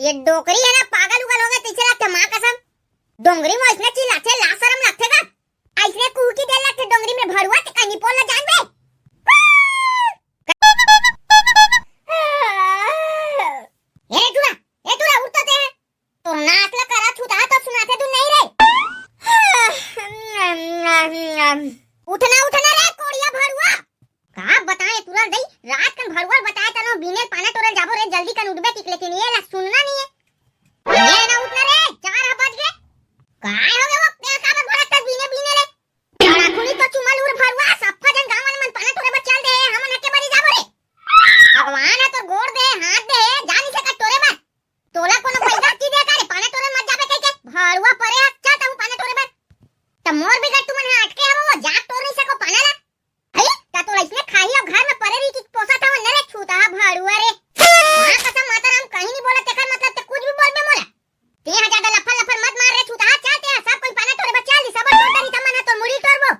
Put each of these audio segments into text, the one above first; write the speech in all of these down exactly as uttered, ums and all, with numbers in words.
ये डोकरी हे ना, पागल उगल होगे तइसे लगथे, माँ कसम। डोंगरी में अइसने चिल्लाथे, लाज सरम लगथे का? अइसने कुहकी दे लगथे डोंगरी में भड़ुआ, ते कहीं पोल ल जानबे। ए टूरा, ए टूरा, उठ तो ते। तोर नाक ल करा छूतहा तो सुनाथे तू नहीं रे। उठना, उठना रे कोड़िया भड़ुआ। का बताएं टूरा दई, रात कन भड़ुआ बताए तनो बीने पाना टोरल जाबो रे, जल्दी कन उठबे किक, लेकिन ये ला सुनना नहीं है। ये ना उठना रे, चार ह बज गे। काय हो गे वो, तें काबर भड़कत बीने बीने ले? बड़ा खुली तो चुमल उर भड़ुआ, सफ्फा जन गाँव वाले मन पाना टोरे बर चल दे, हमन हके बरी जाबो रे। भगवान ह तोर गोड़ दे, हाथ दे, जा नहीं सकत टोरे बर। तोला कोनो पैदा की दे का रे, पाना टोरे मत जाबे कहिके, भड़ुआ परे ह, चल तहूँ पाना टोरे बर। त मोर बिगड़ तुमन ह अटके हवो, वो जाके टोर नहीं सको पाना ला। अरे, त तोला इसने खाही अउ घर में परे रही कि पोसत हवन न रे, छूतहा भड़ुआ रे। माँ कसम माता राम कहीं नहीं बोलत, तेकर मतलब ते कुछ भी बोलबे मोला। ते ह ज्यादा लफर लफर मत मार रे छूतहा, चल ते ह सब कोई पाना टोरे बर चल दी, सब टोर डरी, तमन ह तोर मुड़ी टोरबो।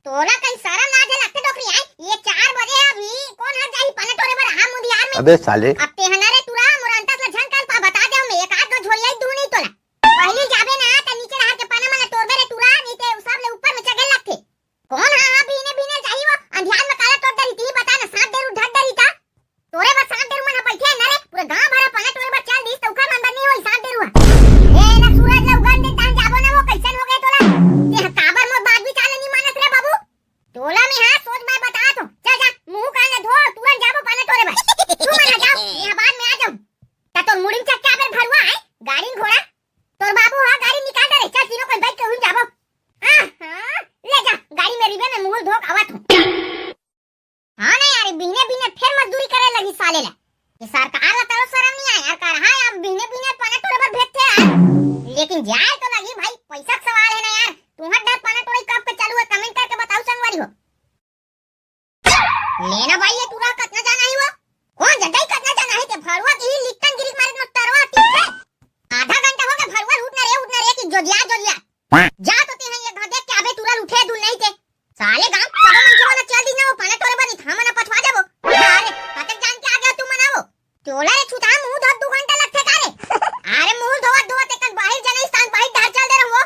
तोला कहीं शरम लाज हे लगथे डोकरी आय? ये चार बजे हे अभी, कोन हर जाही पाना टोरे बर आ मुंधियार में? अबे साले। अब ते ह ना रे टूरा, मोर अंतस ल झन कान पा बता दे, मैं एक आध दो झोरिया ही दू नहीं तोला। पहली जाबे ना त नीचे रहर के पाना मन ल टोरबे रे टूरा, नहीं ते उ सब ले ऊपर में चघे लगथे। कोन हा, हा बीने बीने जाही वो, अंधियार में काला टोर डरी, ती बता ना, सात डेरू ढक डरी ता। तोरे बर सात डेरू मन ह बैठे न रे, पूरे गांव भर ह पाना टोरे बर चल दिस, त उखर मन बर नहीं होई सात डेरू ह। ए ना सूरज ल उगन दे, तहन जाबो ना वो, कैसन हो गए तोला? ते ह काबर मोर बात विचार ल नहीं मानत रे बाबू? तोला में हा सोच मैं बता तो, चल जा, मुंह कान ल धो, तुरंत जाबो पाना टोरे बर। तू मन ह जाओ, मैं ह बाद में आ जाऊं। त तोर मुड़ी में चक्के आबे भड़ुआ आय, गाड़ी में घोड़ा। तोर बाबू हा गाड़ी निकाल दे रे, चल तीनों कोई बैठ के हुन जाबो। हाँ, हाँ, ले जा, गाड़ी में रिबे में मुंह धोक आवत हूँ। हाँ ना यार, बिहने बिहने फेर मजदूरी करे लगी साले ला। ये सरकार ला तरो शरम नहीं आय यार, कर हाँ यार, बिहने बिहने पाना टोरे बर भेजथे यार। लेकिन जाए तो लगी भाई, पैसा के सवाल है ना यार। तुम्हार डर पाना टोरे कब के चालू है, comment करके बताओ संगवारी हो। लेना भाई, ये टूरा कतना जाना ही वो? कौन जानता ही कतना जाना है? ते भड़ुआ की ही लिट्टन गिरी मारे मत तरवा ठीक है। आधा घंटा हो गया भड़ुआ उठना रे, उठना रे कि जोजिया, जोजिया। जा तो ते हैं ये घर देख के आबे टूरा उठे दूर नहीं ते। साले गांव सब मन के मन चल दी ना वो पाना टोरे बनी था मना पठवा देबो। अरे, कतक जान के आ गया तू मनावो। चोला रे छुटा मुंह धर दू घंटा लगथे का रे? अरे मुंह धोवत धोवत एकन बाहिर जने स्थान बाहिर डहर चल दे रहो।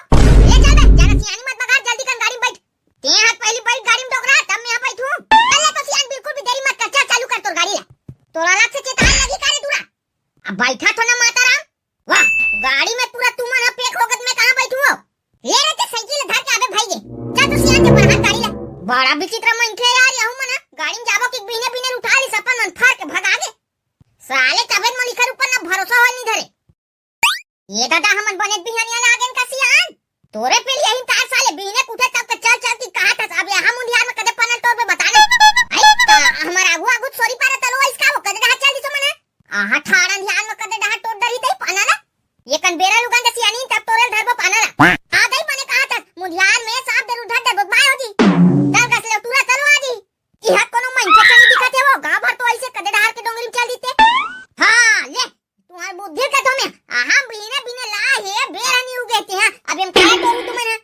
ले चल बे, ज्यादा सियानी मत बघार, जल्दी कन गाड़ी में बैठ। ते हाथ पहली बैठ गाड़ी में डोकरा, तब मैं यहाँ बैठूं। कल ले तो सियान बिल्कुल भी देरी मत कर, चल चालू कर तोर गाड़ी ला। तोर अलग से चेतावनी लगी का रे टूरा? अब बैठा तो ना माता राम। वाह, गाड़ी में पूरा तुमन ह पैक होगत, मैं कहाँ बैठूं हो? ले रे ते साइकिल धर के आबे भाई गे। चल तो सियान के पढ़ा गाड़ी ला। बड़ा विचित्र मनखे यार, यहू मन ह गाड़ी में जाबो कि बिहने बिहने उठा ली सपन मन फाड़ के भगा गे। साले तबे मोर इखर ऊपर ना भरोसा होल नहीं धरे। ये दादा, हमन बने बिहनिया लागेन का सियान? तोरे पीढ़ी यही तार साले बिहने उठे तब के चल चल की कहा था, अब यहाँ मुंडियार में कदे पनल तोर पे बता दे। आई का हमार आगू आगू सोरी पारे तलो इसका वो कदे डहा चल दी तो मने? आहा ठाड़ा ध्यान में कदे डहा टोट डरी दई पाना ला। ये कन बेरा लुगन दे सियानी तब तोरेल धरबो पाना ला। आ दई मने कहा था मुंडियार में सांप दे उधर दे बाय हो जी। दल गस ले टूरा तलो आ जी। इहा कोनो मनखे तो नहीं दिखत हे वो, गांव भर तो ऐसे कदे डहार के डोंगरी में चल दीते। हाँ, ले, तुम्हार बुद्धि का तो मैं, आहा, बिने बिने ला हे, बेर नहीं उगे ते हैं, अब हम काय करूं तुमन है?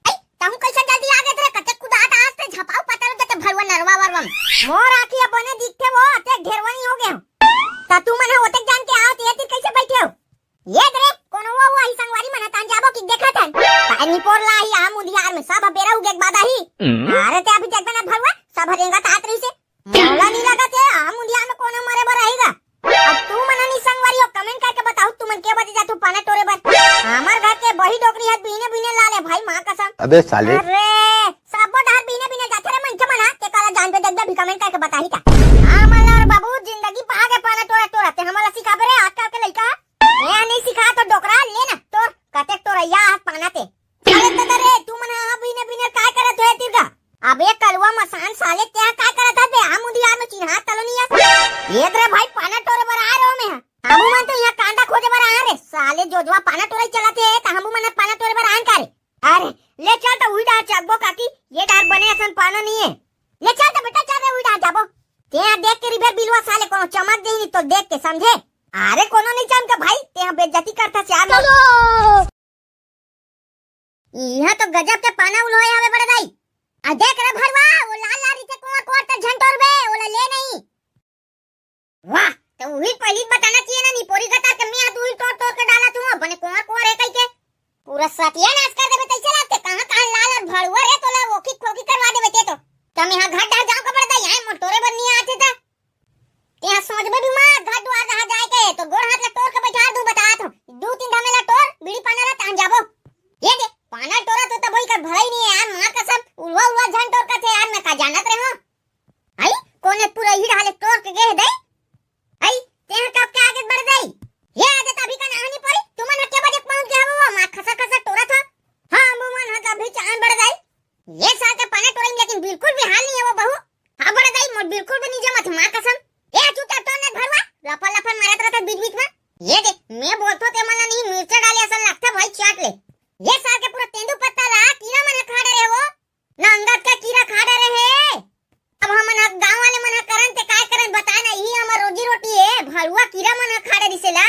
ऐ, तहु कैसे जल्दी आ गए रे, कते कुदात आज ते झपाऊ पतर जते भरवा नरवा वरवा में। मोर आँखी अब बने दिखते वो, अते ढेरवा नहीं हो गए हो। ता तुमन है ओते जान के आओ, ते तीर कैसे बैठे हो? ये दरे, कोनो वो, वो ही संगवारी मन तान जाबो कि देखत हन। पानी पोर ला ही आ मुंडियार में सब बेरा उगे के बाद आही। हम्म। अरे ते अभी देखबे ना भरवा, सब रेंगत आत रही से। मोला नहीं लगत हे, आ मुंडियार में कोनो मरे बर रहेगा। अब तू मन नहीं संगवारी हो, comment करके बताओ, तुमन के बजे जाथो पाना टोरे बर। हमार घर के बही डोकरी है, बिने बिने ला ले भाई, माँ कसम। अबे साले। अरे, सबो डहर बिने बिने जाथे रे मनखे मन, हा, ते काला जान पे देखबे भी comment करके बताही का। हाँ, मल्हार बाबू, जिंदगी पा गे पाना टोरा टोरा, ते हमला सिखाबे रे, आजकल के लइका। ए, नहीं सिखा तो डोकरा, ले ना, तोर, कतेक तोर या हाथ पाना ते। अरे दादा रे, तू मन हा बिने बिने काय करत होए तिरगा? अबे कलवा मसान साले, ते हा काय करत हस बे? आ मुंडियार में चिन्हात तलो नहीं है। ये रे भाई, पाना टोरे बर आए रहो मैं। हमू मन तो यहाँ कांदा खोजे बर आए रे। साले जोजवा पाना टोरे चलत हे, त हमू मन पाना टोरे बर आन का रे? अरे, ले चल त उही डार चकबो काकी, ये डार बने असन पाना नहीं है। ले चल त बेटा, चल रे उही डार जाबो। ते हा देख के रिबे बिलवा साले, कोनो चमक देही नहीं तो देख के, समझे? अरे कोनो नहीं चमके भाई, ते हा बेइज्जती करता चार लोग। इहाँ तो गजब के पाना उल्होए हवे बड़े दाई। आ देख रे भरवा, वो लाल लाल रिथे कोर कोर ते झंटोर बे, ओला ले नहीं। वाह, तो उही पहली बताना चाहिए ना, निपोरी गतार के मैं हाथ सत्यानाश कर देबे तइसे लागथे। कहाँ कहाँ लाल अउ भड़ुआ रे, तोला ओखी खोखी करवा देबे ते तो। त मेहा घर डहर जाऊं का बड़े दाई, आए मोर टोरे बर नइ आथे त। तेहा सोचबे भी मत, घर दुआर रहा जाए के, तो गोड़ हाथ ला टोर के बैठा दूं, बतात हूं। दू तीन ठा मेला टोर, बीड़ी पाना ला तान जाबो। ये दे, पाना टोरा तो तब ओकर भलाई नहीं है यार, माँ कसम, उलवा उलवा झन टोर का थे यार, मैं का जानत रहे हो। आई, कोने पूरा ही ढाले टोर के गे हे दई। आई, तेहा कब के आगे बढ़ दई। ये आदत अभी का नाहनी पड़ी, तुमन ह के बजे पहुंच गए हो, माँ खसा खसा टोरा था। हाँ, अम्बू मन ह अभी चान बढ़ दई। ये साल के पाना टोरई में लेकिन बिल्कुल भी हाल नहीं है वो बहू। हाँ बड़े दाई, मोर बिल्कुल भी नहीं जमत हे, माँ कसम। ए चुपचाप टोर न भरुआ, लफर लफर मारत रहत बीच बीच में। ये दे, मैं बोलथो ते मन ला नहीं मिर्चा डाले असन लगथे भाई चाट ले। ये साल के पूरा तेंदू पत्ता ला कीरा मन खा डरे वो। नंगत के कीरा खा डरे हे। अब हमन ह गांव वाले मन ह करन ते काय करन बता ना, इही हमर रोजी रोटी हे, भरुआ कीरा मन ह खा डरिस एला।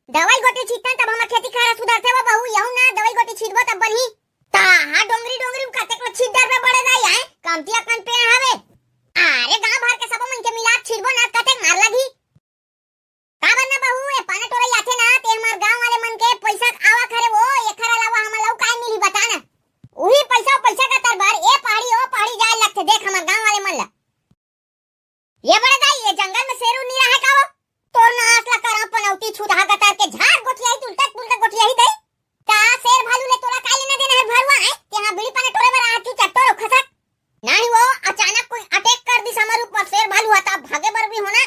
दवाई गोटी छीटन तब हमर खेती खार सुधरथे वो बहू, यहू ना दवाई गोटी छीटबो तब बनही। ता हा डोंगरी डोंगरी में कतेक लो छीट डरबे बड़े दाई आए, कमती अकन पेड़ हवे। अरे गांव भर के सबो मन के मिला के छीटबो ना कतेक मार लगही। का बर ना बहू, ए पाना टोरई आथे ना, ते हमर गांव वाले मन के पैसा आवक हरे वो, एखर अलावा हमन ला अउ काय मिलही बता ना। उही पैसा, पैसा का तरबर ए पहाड़ी ओ पहाड़ी जाए लगथे, देख हमर गांव वाले मन ला। ये बड़े दाई, ये जंगल में शेर उर नी रहे का वो? तोर नास ला करम पनौती छुदहा गतर के झाड़ गोठियाही, तुलता तुलता गोठियाही दई। का शेर भालू ले तोला काय लेना देना हे भरुआ, हैं? तेहा बीड़ी पाना टोरे बर आहा चुपचाप टोरो खसक। नहीं वो, अचानक कोई अटैक कर दिस हमर ऊपर, शेर भालू हा त भागे बर भी होना।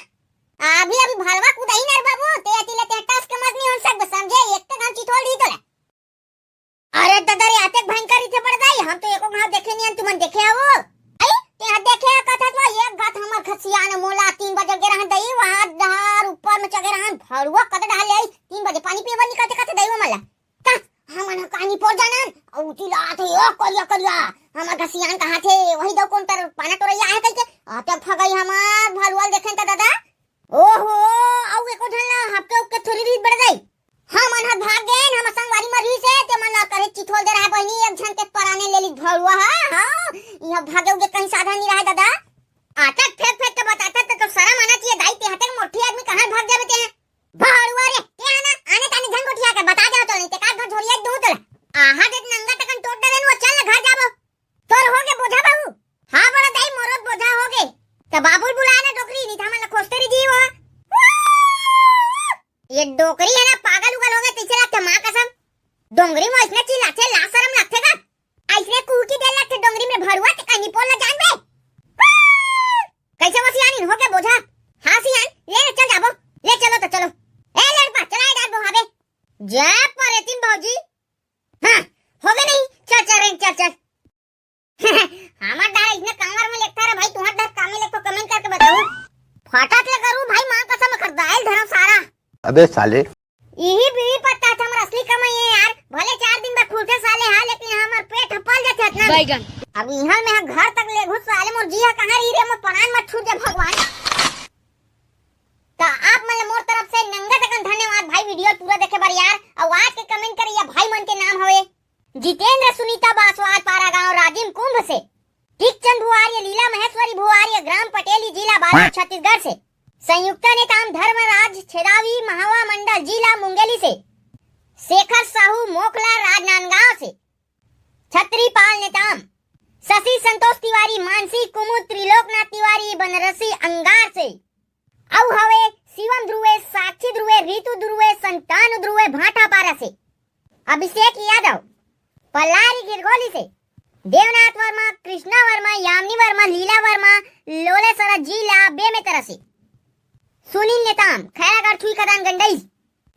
अभी अभी भालवा कुदाही ना रे बाबू, ते अति ले ते टस के मस नहीं हो सकबे, समझे? एक तो गांव चिथोल दी तोला। अरे ददा रे, अतेक भयंकर रहिथे बड़े दाई, हम तो एको घाव देखे नहीं हन, तुमन देखे हवो? अई, तेहा देखे हस कथस वो, एक घात हमर खसियान मोला तीन बजे गे रहन दई, वहां डहार ऊपर में चघे रहन, भरुआ कत डहार ले आई, तीन बजे पानी पीए बर निकलथे कथे दई वो मन ला। का हमन ह कानी पोर जानन, अउ चिल्लात हे, "ओ करिया करिया, हमर खसियान कहाथे, वही दऊ कोन तर पाना टोरइया आहे," कहिके। अतेक फगई हमर भरुआ ल देखेन त ददा, ओहो, अउ एको झन ला हपके उपके थोरी रहिस बड़े दाई। हमन ह भाग गेन, हमर संगवारी मर रहिस हे, ते मन ला करे चिथोल दे रहा बहिनी, एक झन के पराने ले ली भरुआ ह, हाँ, इहाँ भागे उगे कहीं साधन नहीं रहा ददा। आतक फेंक फेंक के बताता त, तो शरम आना चाहिए दाई, ते हतेक मोटी आदमी कहाँ भाग जाबे ते हैं? भरुआ रे, ते आना, आने ताने झन गोठिया के बता जाओ तो नहीं, ते का घर झोरिया दूं तोला। आहा दे नंगा टकन टोट डरेन वो, चल ना घर जाबो। तोर हो गे बोझा बाबू? हाँ बड़ा दाई, मोरो बोझा हो गे। त बाबू ल बुलाए ना डोकरी, नहीं त हमन ला खोजते रही जी वो। ये डोकरी है ना, पागल उगल हो गे, तइसे लगथे माँ कसम। डोंगरी में अइसने चिल्लाथे, लाज शरम लगथे का? अइसने कुहकी दे लगथे डोंगरी में भरुआ, ते कहीं पोल ला जानबे। कइसे वो सियानी हो गे बोझा? हाँ सियान, ले ना चल जाबो, ले चलो तो चलो। ए लड़पा, चलाए डाल बोहाबे। जय परेतिन भौजी। हाँ, हो गे नहीं, चल चल रे, चल चल। हमर डहर इतने कांवर में लेखता रे भाई, तुहर डहर कामे लेखो, comment करके बताओ। फटक ले करू भाई, माँ कसम कर दायल धरम सारा। अबे साले। इही बीड़ी पत्ता त हमर असली कमाई है यार, भले चार दिन बाद खुलथे साले हा, लेकिन हमर पेट ह पल जाथे अतना में। बैगन। अब इहाँ में ह घर तक ले घुस साले, मोर जी ह कहाँ रही रे, मोर प्राण मत छूट जा भगवान। त आप मन ल मोर तरफ से नंगा टकन धन्यवाद भाई, video पूरा देखे बर यार। अउ आज के comment करइया भाई मन के नाम हवे जितेंद्र सुनीता बासवार पारा गांव राजिम कुंभ से, टिकचंद भुआर्य, लीला महेश्वरी भुआर्य, ग्राम पटेली, जिला बालोद, छत्तीसगढ़ से, संयुक्ता नेताम धर्मराज छेदावी महावा मंडल जिला मुंगेली से, शेखर साहू मोखला राजनांदगांव से, छत्रीपाल नेताम, शशि संतोष तिवारी मानसी, कुमुद त्रिलोकनाथ तिवारी बनरसी अंगार से, अउ हवे शिवम ध्रुवे, साक्षी ध्रुवे, रितु ध्रुवे, संतान ध्रुवे भाटापारा से, अभिषेक यादव पल्लारी गिरगोली से, देवनाथ वर्मा, कृष्णा वर्मा, यामिनी वर्मा, लीला वर्मा, लोलेसरा जिला बेमेतरा से, सुनील नेताम खैरागढ़ छुई खदान गंडई।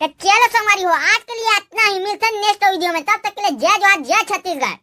त चलो संगवारी हो, आज के लिए अतना ही, मिलथन next video में, तब तक के लिए जय जोहार, जय छत्तीसगढ़।